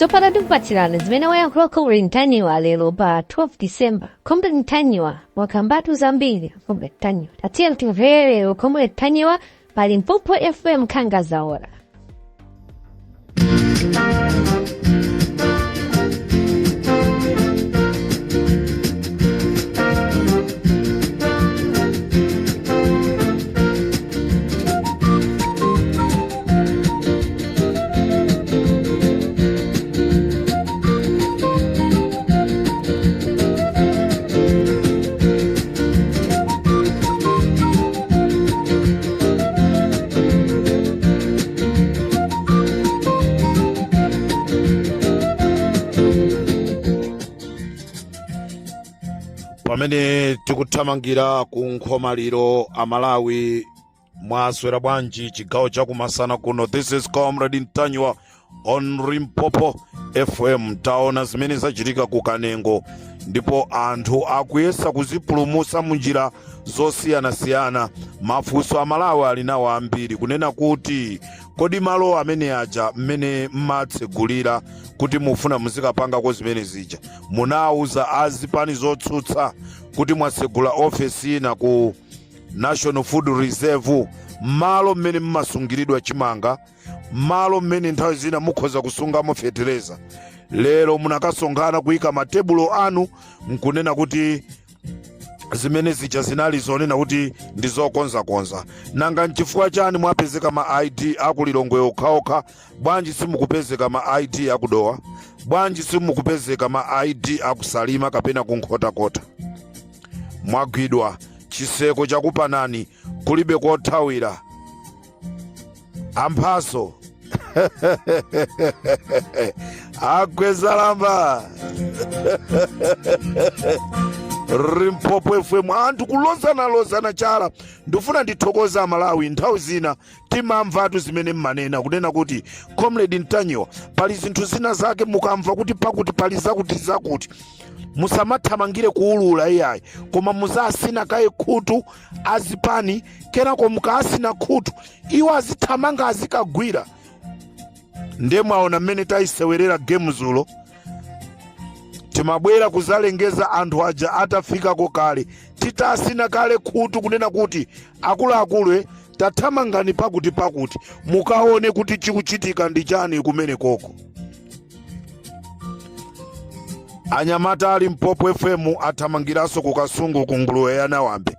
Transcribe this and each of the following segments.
Tsopano tikupatsirani zimene wayankhula Comrade Ntanyiwa lero pa 12 December. Comrade Ntanyiwa wakambatu zambiri. Comrade Ntanyiwa. Tatiyeni timvere Comrade Ntanyiwa pa Limpopo FM Nkhanga Zaona. Pamene tikuthamangira ku nkhomaliro, Amalawi, mwaswera bwanji chigawo chakumasana kuno? This is Comrade Ntanyiwa on Limpopo FM. Taona zimene zachitika ku Kanengo, ndipo anthu akuyesa kuzipulumusa munjira zosiyanasiyana. Mafunso Amalawi ali nawo ambiri, kunena kuti kodi malo amene aja mmene mmatsegulira kuti mufuna muzikapangako zimene zija, munawuza azipani zotsutsa kuti mwatsegula ofesi ina ku National Food Reserve, malo mmene mmasungiridwa chimanga, malo mmene nthawi zina mukhoza kusungamo fetereza? Lero munakasonkhana kuyika matebulo anu nkunena kuti zimene zija zinali zonena kuti ndi zokonzakonza. Nanga nchifukwa chani mwapezeka ma ID aku Lilongwe okhaokha? Bwanji simukupezeka ma ID aku Dowa? Bwanji simukupezeka ma ID aku Salima kapena kuNkhotakota? Mwagwidwa, chiseko chakupanani, kulibe kothawira. Amphaso agwezalamba, Limpopo FM, anthu kulozanalozana chala. Ndifuna ndithokoza Amalawi. Nthawi zina timamvatu zimene mmanena, kunena kuti Comrade Ntanyiwa, pali zinthu zina zake mukamva kuti pakuti pali zakuti zakuti, musamathamangire kuulula iyayi, koma muzasina kaye khutu azipani. Kenako mukasina khutu, iwo azithamanga azikagwira. Ndiye mwaona mmene tayisewerera game zulo. Timabwera kuzalengeza anthu aja atafikako kale, titasina kale khutu kunena kuti akuluakulu, tathamangani pakuti pakuti, mukaone kuti chikuchitika ndi chani kumene koko. Anyamata a Limpopo FM athamangiranso ku Kasungu, ku Nguluwe ya Nawambe,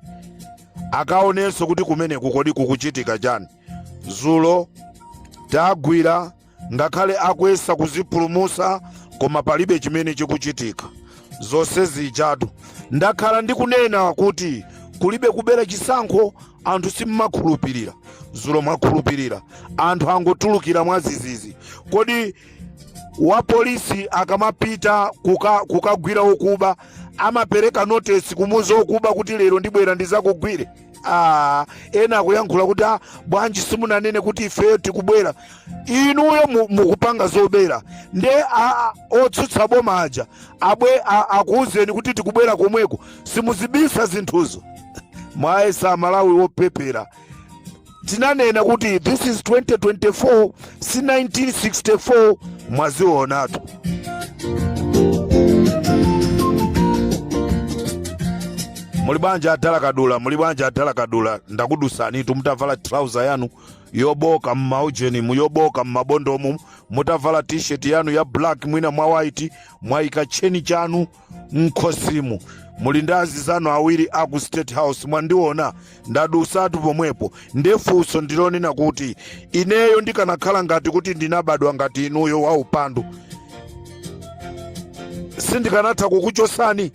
akaonenso kuti kumeneku kodi kukuchitika chani. Zulo tagwira, ngakhale akuyesa kuzipulumusa, koma palibe chimene chikuchitika. Zonse zijatu ndakhala ndikunena kuti kulibe kubera chisankho, anthu simmakhulupirira. Zulo mwakhulupirira, anthu angotulukira mwazizizi. Kodi wa polisi akamapita kukagwira okuba, amapereka notesi kumuza okuba kuti lero ndibwera ndizakugwire? Ah, ena akuyankhula kuti ah, bwanji simunanene kuti ifeyo tikubwera? Inuyo mukupanga zobera, nde otsutsa boma aja abwe akuwuzeni kuti tikubwera komweko, simuzibisa zinthuzo. Mwayesa Amalawi wopepera. Tinanena kuti this is 2024, si 1964. Mwazionatu. Muli bwanji adala Kadula? Muli bwanji adala Kadula? Ndakudusanitu mutavala trouser yanu yoboka mmaujeni, muyoboka mmabondomu, mutavala T-shirt yanu ya black, mwina mwa white, mwayika tcheni chanu mkhosimu, muli ndi azizanu awiri aku State House. Mwandiona, ndadusatu pomwepo. Ndefunso ndilonena kuti ineyo ndikanakhala ngati kuti ndinabadwa ngati inuyo wa upandu, sindikanatha kukuchosani?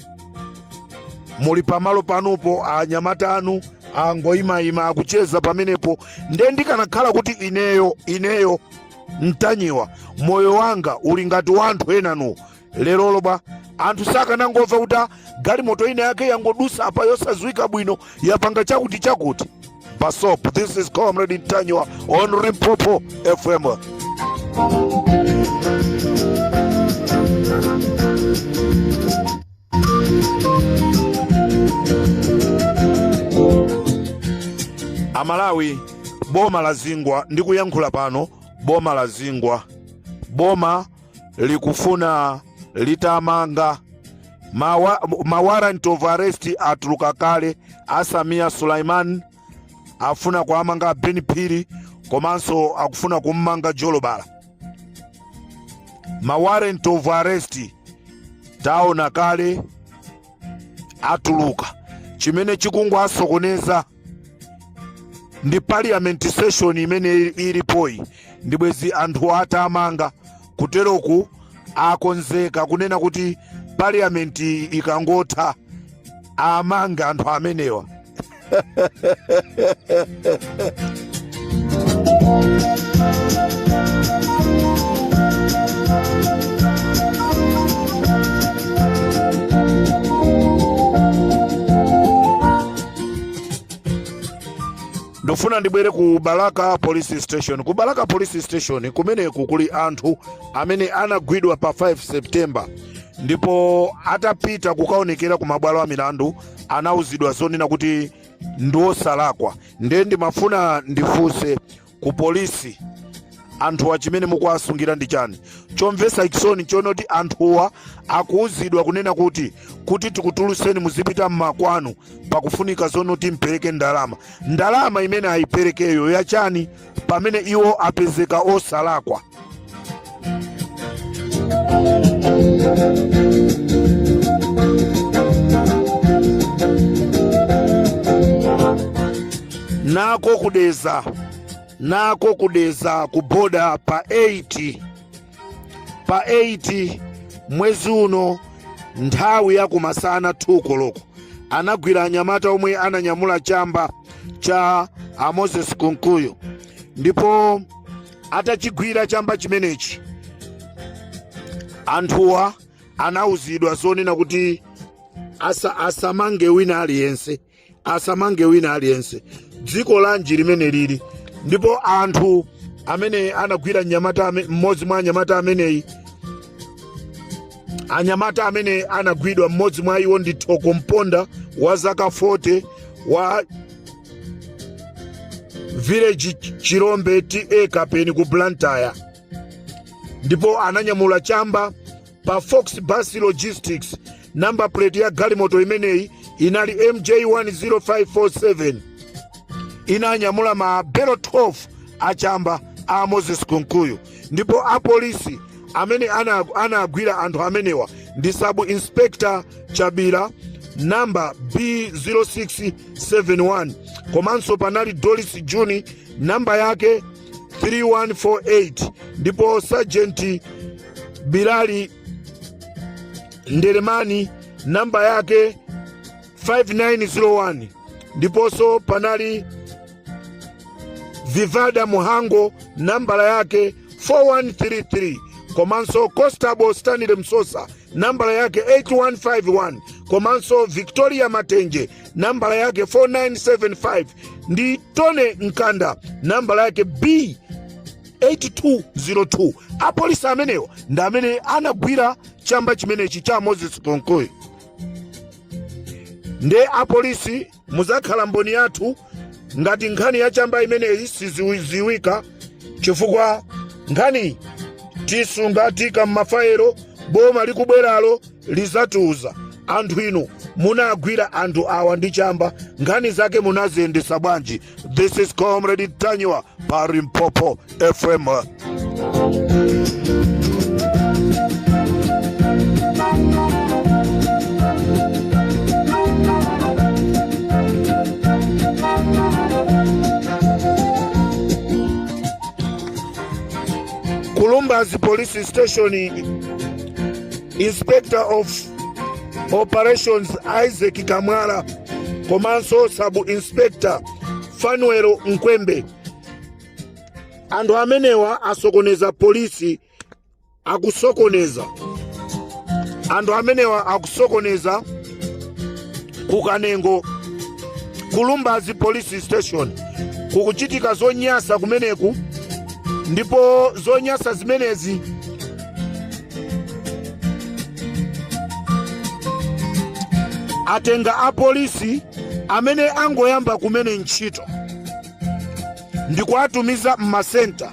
Muli pamalo panupo, anyamata anu angoyimayima akucheza pamenepo. Nde ndikanakhala kuti ineyo Ntanyiwa, moyo wanga uli ngati wa anthu enanu lerolo bwa, anthu sakanangomva kuti ah, galimoto ina yake yangodusa apa yosadziwika bwino, yapanga chakuti chakuti? Basop, this is Comrade Ntanyiwa on Limpopo FM. Amalawi, boma lazingwa. Ndikuyankhula pano, boma lazingwa. Boma Likufuna litamanga ma warrant of arrest atuluka kale a Sameer Suleman. Afuna kuamanga Ben Phiri komanso akufuna kummanga Jolobala. Ma warrant of arrest taona kale atuluka. Chimene chikungowasokoneza ndi parliament session imene ilipoyi. Ndibwezi anthu atamanga kuteroku akonzeka kunena kuti parliament ikangotha amanga anthu amenewa. Ndofuna ndibwere ku Balaka Police Station. Ku Balaka Police Station kumeneku kuli anthu amene anagwidwa pa 5 September, ndipo atapita kukaonekera ku mabwalo a milandu anauzidwa zonena kuti ndiwosalakwa. Ndiye ndimafuna ndifunse ku polisi, anthuwa chimene mukuwasungira ndi chani? Chomvetsa chisoni chonoti anthuwa akuuzidwa kunena kuti tikutuluseni muzipita mmakwanu, pakufunika zonoti mpereke ndalama. Ndalama imene ayiperekeyo yachani pamene iwo apezeka osalakwa? Nako ku Dedza, nako ku Dedza ku boda pa 8, pa 8 mwezi uno, nthawi ya kumasana 2 koloko, anagwira anyamata omwe ananyamula chamba cha a Moses Kunkuyu. Ndipo atachigwira chamba chimenechi, anthuwa anauzidwa zonena kuti asamange wina aliyense, asamange wina aliyense. Dziko lanji limene lili? Ndipo anthu amene anagwira mnyamata mmodzi mwa anyamata ameneyi, anyamata amene anagwidwa, mmodzi mwa iwo ndi Thoko Mponda wa zaka 40 wa village Chilombe, T/A Kapeni ku Blantyre, ndipo ananyamula chamba pa Fox Bus Logistics. Number plate ya galimoto imeneyi inali MJ 10547. Inanyamula ma belo 12 achamba a Moses Kunkuyu. Ndipo apolisi amene anagwira anthu amenewa ndi Sub Inspector Chabira, namba B0671, komanso panali Doris Juni, namba yake 3148, ndipo Sergeant Bilali Ndelemani, namba yake 5901, ndiponso panali Vivada Muhango, nambala yake 4133, komanso Constable Stanley Msosa, nambala yake 8151, komanso Victoria Matenje, nambala yake 4975, ndi Tony Mkanda, nambala yake B 8202. Apolisi amenewo ndi amene anagwira chamba chimenechi cha Moses Kunkuyu. Nde apolisi, muzakhala mboni yathu ngati nkhani ya chamba imeneyi sizidziwika, chifukwa nkhani tisunga tika m'mafaelo. Boma likubweralo lizatiuza, anthu inu munagwira anthu awa ndi chamba, nkhani zake munaziyendesa bwanji? This is Comrade Ntanyiwa pa Limpopo FM. Ku Lumbadzi Police Station, Inspector of Operations Isaac Kamwala komanso Sub Inspector Fanuel Nkwembe, anthu amenewa asokoneza polisi, akusokoneza. Anthu amenewa akusokoneza ku Kanengo, ku Lumbadzi Police Station. Kukuchitika zonyasa kumeneku, ndipo zonyasa zimenezi atenga apolisi amene angoyamba kumene ntchito ndikuwatumiza mmasenta.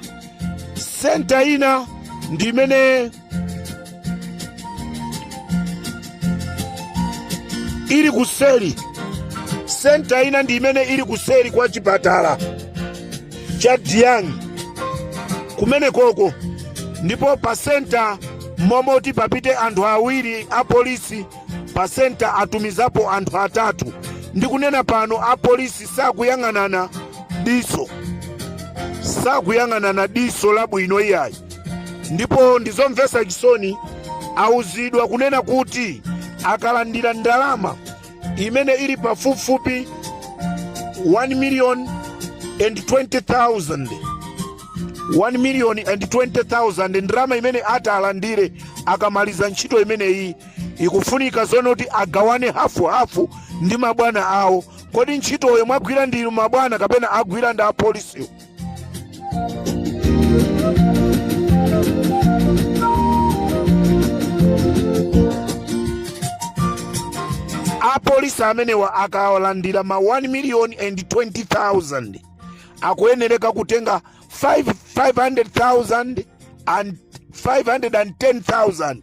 Senta ina ndi imene Ili kuseri, center ina ndi imene ili kuseri kwa chipatala cha Diang kumene koko. Ndipo pa center momoti papite anthu awiri a polisi, pa center atumizapo anthu atatu. Ndikunena pano apolisi sakuyang'anana diso, sakuyang'anana diso labwino iyayi. Ndipo ndizomvetsa chisoni, auzidwa kunena kuti akalandira ndalama imene ili pafupifupi 1 million and 20,000, 1 million and 20,000, ndalama imene atalandire akamaliza ntchito imeneyi, ikufunika zonoti agawane hafuhafu ndi mabwana awo. Kodi ntchitoyo mwagwira ndinu mabwana kapena agwira ndi apolisiwo? Apolisi amenewa akalandira ma 1 million and 20,000 akuyenereka kutenga 500,000 and 510,000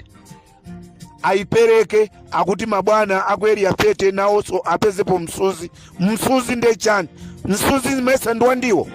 ayipereke, akuti mabwana aku Area 30 nawonso apezepo msuzi. Msuzi nde chani? Msuzi mesa ndi wandiwo?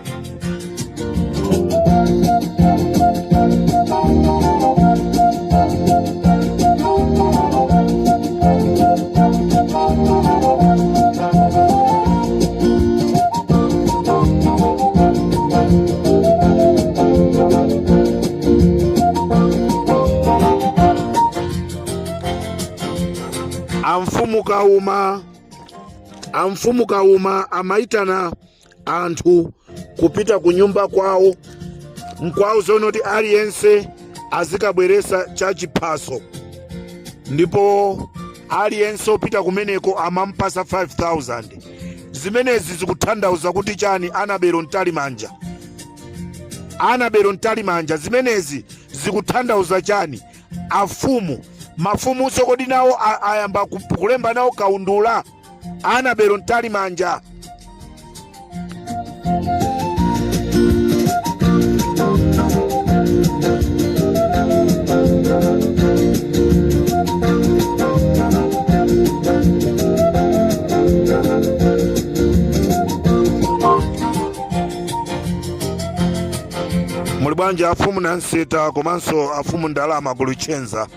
Amfumu Kauma, amfumu Kauma amaitana anthu kupita ku nyumba kwawo nkwawo zonoti aliyense azikabweresa chachiphaso, ndipo aliyense opita kumeneko amampasa 5000. Zimenezi zikutanthauza kuti chani? Annabel Mtalimanja, Annabel Mtalimanja, zimenezi zikutanthauza chani? Afumu, mafumunso kodi nawo ayamba kulemba nawo kaundula? Annabel Mtalimanja. Muli bwanji afumu Nanseta komanso afumu Ndalama Kulichenza?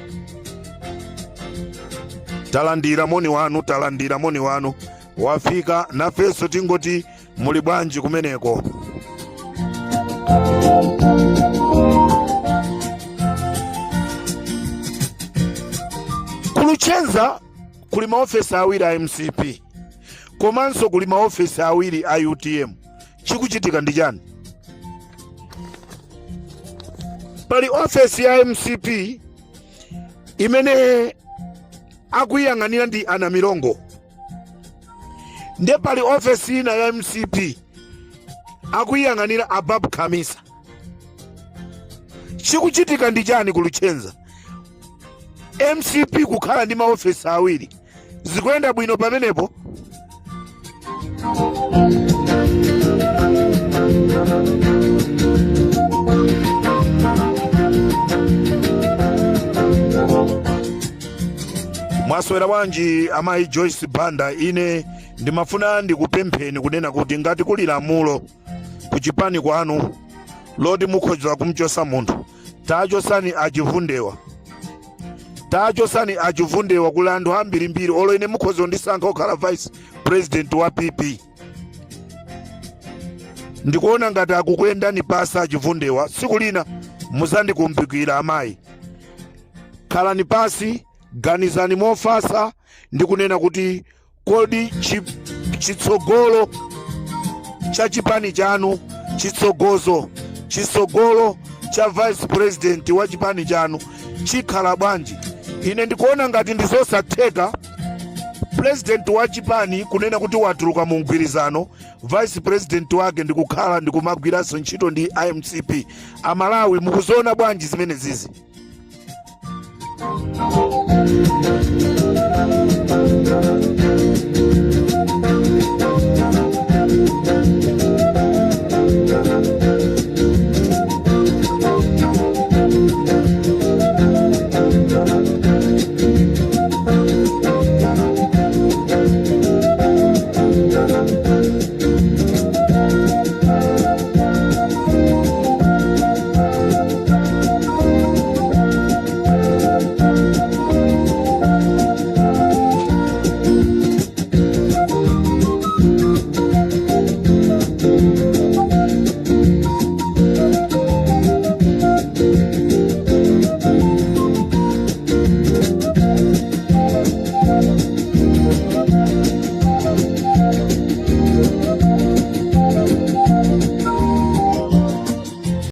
Talandira moni wanu, talandira moni wanu, wafika. Nafenso tingoti muli bwanji kumeneko? Kuluchenza kuli maofesi awiri a MCP komanso kuli maofesi awiri a UTM. Chikuchitika ndi chani? Pali ofesi ya MCP imene akuyiyang'anira ndi ana Milongo, nde pali ofesi ina ya MCP akuyiyang'anira Ababu Khamisa. Chikuchitika ndi chani Kuluchenza? MCP kukhala ndi maofesi awiri, zikuyenda bwino pamenepo? Mwaswera bwanji amayi Joyce Banda? Ine ndimafuna ndikupempheni kunena kuti ngati kuli lamulo kuchipani kwanu loti mukhoza kumchosa munthu, tachosani achivundewa, tachosani achivundewa. Kuli anthu ambirimbiri, olo ine mukhoza kundisankha kukhala vice president wa PP. Ndikuona ngati akukuyendani pasi achivundewa. Tsiku lina muzandikumbukira amayi. Khalani pasi, ganizani mofasa ndi kunena kuti kodi chitsogolo cha chipani chanu, chitsogolo cha vice president wa chipani chanu chikhala bwanji? Ine ndikuona ngati ndizosatheka president wa chipani kunena kuti watuluka mu mgwirizano, vice president wake ndikukhala ndikumagwiranso ntchito ndi MCP. Amalawi, mukuziona bwanji zimene zizi?